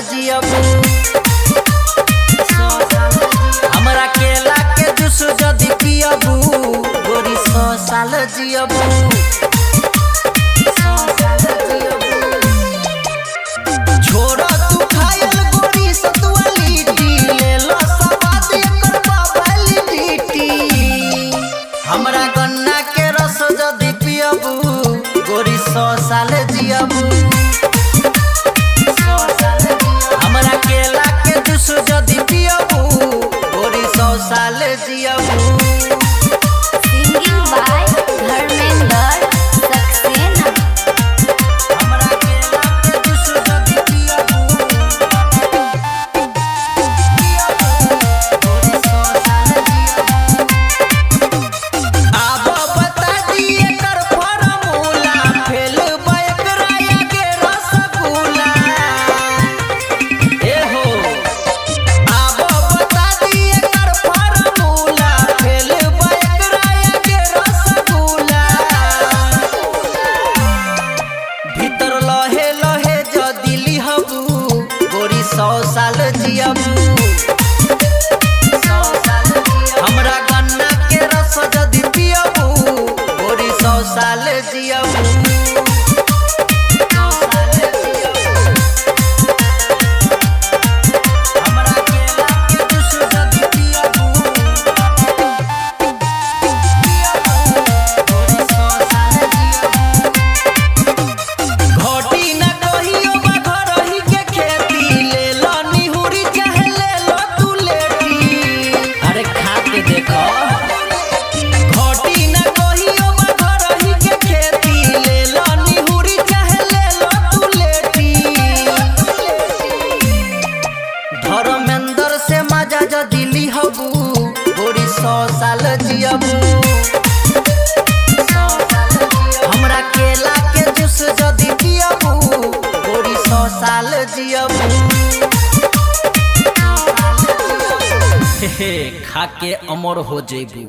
जियबू। हमरा केला के जूस जदी पियबू गोरी 100 साल जियबू। छोड़ तू खायल गोरी सतुआ लिट्टी, ले लो सवाद एकर बाबली। हमरा गन्ना के रस जदी पियबू गोरी 100 साल जियबू। हमरा केला के जूस जदी पियबू गोरी 100 साल जियबू। Singing by Dharmendra Saxena. हमरा केला के जूस जदी पियबू गोरी 100 साल जियबू। आब बता दिए कर फॉर्मूला, फेल बा एकरा आगे रसगुल्ला। ए हो, आब बता दिए कर फॉर्मूला, फेल बा एकरा आगे रसगुल्ला। भीतर लहे लहे जदी लिहबू गोरी 100 साल जियबू। हमरा गन्ना के रस जदी पियबू गोरी 100 साल जियबू। हमरा केला के जूस जदी पियबू गोरी 100 साल जियबू। घटी न कहियो बा घरही के खेती, ले लो निहुरी चाहे ले लो तू लेटी। अरे खा के देखो। घटी न कहियो बा घरही के खेती, ले लो निहुरी चाहे ले लो तू लेटी। धर्मेंद्र से मजा जदी लिहबू गोरी 100 साल जियबू। हमरा केला के जूस जदी पियबू गोरी 100 साल जियबू। हे खा के अमर हो जइबू।